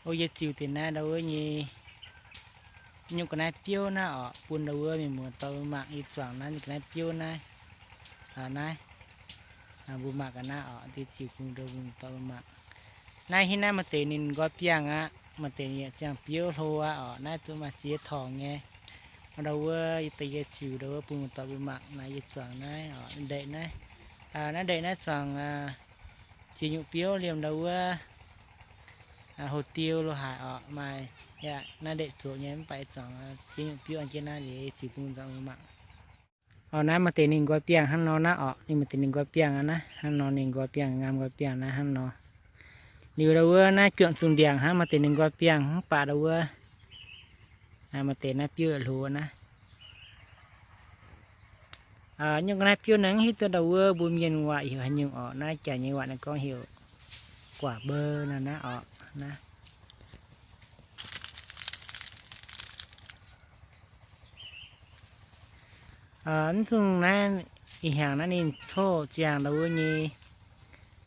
O, yie ziux deix naaiv ndau wuov nyei nyungc ga'naaiv biouv naaiv orqc, bun ndau wuov mienh muoz-doic mbuo mangc. Yie zuangx naaiv nyungc ga'naaiv biouv naaiv, naaiv, mbuo mangc ga'naaiv orqc, yie ziux bun ndau wuov mienh muoz-doic mbuo mangc. Naaiv hnangv naaiv maaih deix ninh nqoi biangh aqv, maaih deix ninh yaac ziangh biouv hlo aqv orqc. Naaiv zuqc maaih ziex torngx nyei. Ndau wuov yie deix yie ziux ndau wuov bun muoz-doic mbuo mangc. Naaiv yie zuangx naaiv orqc, ndeic naaiv, naaiv ndeic naaiv zuangx ziex nyungc biouv liemh ndau wuov ho diou lo haic orqc. Maaih, yaac naaiv ndeic zoqc nyei mv baac zuangx ziex nyungc biouv an jienv naaiv liuz ziux bun muoz-doic mbuo mangc. Orqc, naaiv maaih deix ninh nqoi biangh hnangv nor naaiv orqc. Ninh maaih deix ninh nqoi biangh aqv naaiv, hnangv nor ninh nqoi biangh, ngamv nqoi biangh naaiv hnangv nor. Liuz ndau wuov naaiv juangc zuqc ndiangx hnangv, maaih deix ninh nqoi biangh mv baac ndau wuov maaih deix naaiv biouv yaac hlo naaiv. Nyungc ga'naaiv biouv naaiv hiuv duqv ndau wuov mbuo mienh waac heuc haaix nyungc orqc. Naaiv jaax nyei waac naaiv gorngv heuc guaac mbeu nor naaiv orqc naaiv. Mv zungh naaiv ih hnyangx naaiv ninh coqv ziangh ndau wuov nyei